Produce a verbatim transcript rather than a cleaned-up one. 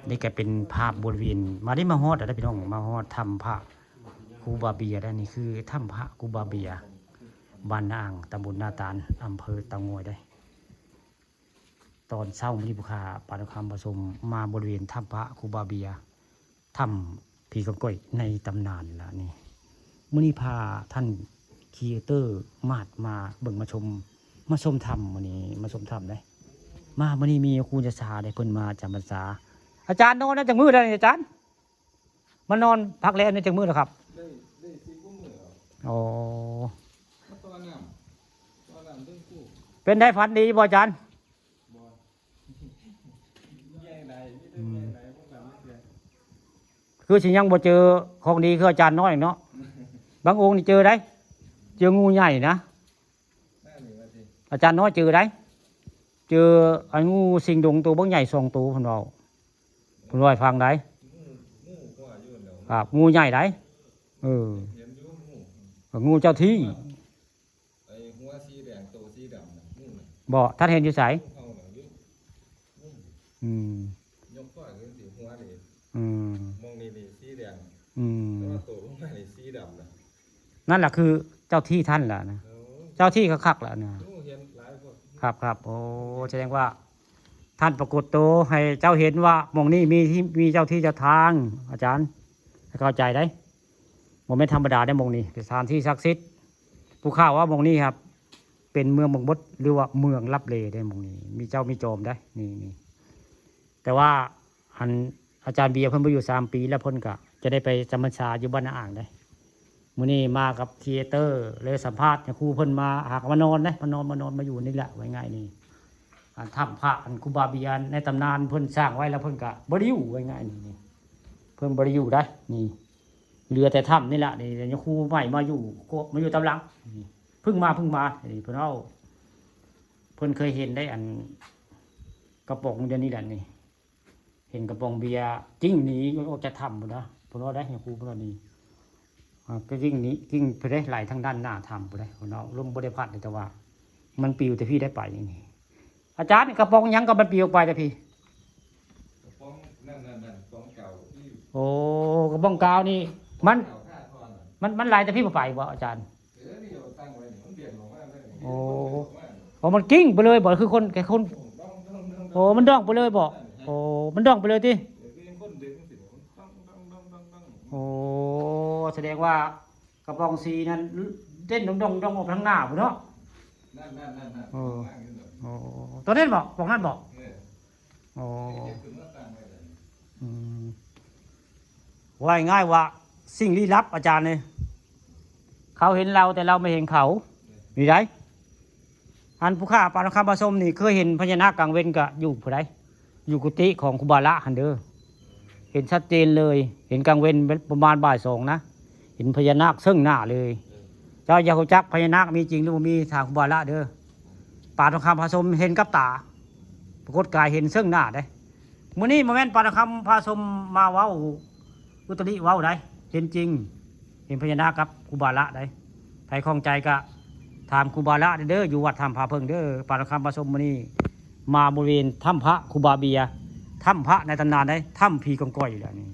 นี่ก็เป็นภาพบริเวณ มาได้มาฮอดแล้วพี่น้อง มาฮอดถ้ำพระครูบาเบียร์แล้ว นี่คือถ้ำพระครูบาเบียร์ บ้านนาอ่าง ตำบลนาตาล อำเภอเต่างอยได้ ตอนเช้ามื้อนี้ผู้ข้าปานุคำผสมมาบริเวณถ้ำพระครูบาเบียร์ ถ้ำผีกองกอยในตำนานละนี่ มื้อนี้พาท่านครีเอเตอร์มาดมาเบิ่งมาชม มาชมถ้ำมื้อนี้ มาชมถ้ำเด้ มามื้อนี้มีครูจะสาได้เพิ่นมาจำพรรษา อาจารย์นอนได้จักมื้อแล้วนี่อาจารย์ มานอนพักแรมได้จักมื้อแล้วครับ ได้ได้สี่กว่ามื้อแล้ว อ๋อ มาต่อน้ำ ต่อน้ำเรื่องกู้ เป็นได้ฝันดีบ่อาจารย์ บ่ แย่งใดมีแต่แย่งใดพวกเราไม่เสีย คือสิยังบ่เจอของดีคืออาจารย์น้อยเนาะ บางองค์นี่เจอได้ เจองูใหญ่นะ นั่นนี่ว่าสิ อาจารย์น้อยเจอได้ เจอไอ้งูสิงดงตัวเบิ่งใหญ่สองตัวเพิ่นเว้า เพิ่นเว้าให้ฟังได้ งู งูก็อยู่แล้ว ครับ งูใหญ่ได้ เออ เห็นอยู่งู งูเจ้าที่ ไอ้หัวสีแดงโตสีดำน่ะ งูน่ะ บ่ ท่านเห็นอยู่ไส งูเห่าน่ะอยู่ อืม ยกข้อขึ้นสิหัวนี่ อืม มองนี่นี่สีแดง อืม แต่ว่าโตลงมานี่สีดำน่ะ นั่นแหละคือเจ้าที่ท่านแหละนะ โอ้ เจ้าที่คักๆแหละนะ โอ้ เห็นหลายคน ครับครับ โอ้ แสดงว่า ท่านปรากฏตัวให้เจ้าเห็นว่าหม่องนี้มีที่ มีเจ้าที่เจ้าทาง อาจารย์ ให้เข้าใจได้ บ่แม่นธรรมดาได้หม่องนี้ เป็นสถานที่ศักดิ์สิทธิ์ ผู้ข่าวว่าหม่องนี้ครับ เป็นเมืองบังบด หรือว่าเมืองลับแลได้หม่องนี้ มีเจ้ามีจอมได้ นี่ นี่ แต่ว่าอันอาจารย์เบียร์เพิ่นบ่อยู่สามปี แล้วเพิ่นก็จะได้ไปจำพรรษาอยู่บ้านนาอ่างได้ มื้อนี้มากับครีเอเตอร์ เลยสัมภาษณ์ให้ครูเพิ่นมา หากมานอนนะ มานอน มานอน มาอยู่นี่แหละ ว่าง่ายนี่ อันถ้ำพระ อันครูบาเบียร์ในตำนานเพิ่นสร้างไว้ แล้วเพิ่นก็บ่ได้อยู่ ว่าง่ายนี่ นี่ เพิ่นบ่ได้อยู่ได้ นี่ เหลือแต่ถ้ำนี่แหละ นี่ ยังครูใหม่มาอยู่ ก็มาอยู่ตามหลัง นี่ เพิ่งมา เพิ่งมา นี่ เพิ่นเอา เพิ่นเคยเห็นได้อันกระป๋องเดี๋ยวนี้แหละนี่ เห็นกระป๋องเบียร์กิ้งหนีออกจากถ้ำพุ้นนะ เพิ่นว่าได้ ยังครูเพิ่นว่านี่ อ่า ก็กิ้งหนี กิ้งไปได้ไหลทางด้านหน้าถ้ำพุ้นได้ เพิ่นว่าลมบ่ได้พัดเลย แต่ว่ามันปลิวแต่พี้ได้ไปนี่ อาจารย์ กระป๋องหยังก็มันปลิวออกไปแต่พี้ กระป๋องนั่น นั่น นั่น กระป๋องเก่าที่ โอ้ กระป๋องกาวนี่ มัน เก่าท่าทอนน่ะ มัน มันไหลแต่พี้บ่ไปบ่อาจารย์ เออ นี่เอาตั้งไว้นี่ มันเด่นออกมาเลยนี่ โอ้ มันเด่นออกมา โอ้ มันกิ้งไปเลยบ่ คือคน แค่คน โอ้ มันด่องไปเลยบ่ โอ้ มันด่องไปเลยติ เออ คือยังคนดึงสิ มันต้อง ต้อง ต้อง ต้อง ต้อง โอ้ แสดงว่ากระป๋องสีนั้นเด่นด่องๆๆ ออกทางหน้าพุ้นเนาะ นั่น นั่น นั่น นั่น เออ ข้างล่างนี่น่ะ โอ้ ตัวนั้นบ่ กระป๋องนั้นบ่ เออ โอ้ เก็บขึ้นมาตั้งไว้เลย อืม ว่าง่ายๆว่าสิ่งลี้ลับอาจารย์เนี่ย เขาเห็นเราแต่เราไม่เห็นเขา นี่ได อันผู้ข้าปานุคำผสมนี่เคยเห็นพญานาคกลางเว็นก็อยู่ผู้ใด อยู่กุฏิของครูบาละหั่นเด้อ เห็นชัดเจนเลย เห็นกลางเว็นประมาณบ่ายสองนะ เห็นพญานาคเซิ่งหน้าเลย เจ้าอยากรู้จักพญานาคมีจริงหรือบ่มี ถามครูบาละเด้อ ปานุคำผสมเห็นกับตา ปรากฏกายเห็นเซิ่งหน้าเด้ มื้อนี้บ่แม่นปานุคำผสมมาเว้าอุตริเว้าได้ เห็นจริง เห็นพญานาคกับครูบาละได้ ไผข้องใจก็ถามครูบาละเด้อ อยู่วัดถ้ำผาเพิ่งเด้อ ปานุคำผสมมื้อนี้มาบริเวณถ้ำพระครูบาเบียร์ ถ้ำพระในตำนานได้ ถ้ำผีกองกอยอยู่แล้วนี่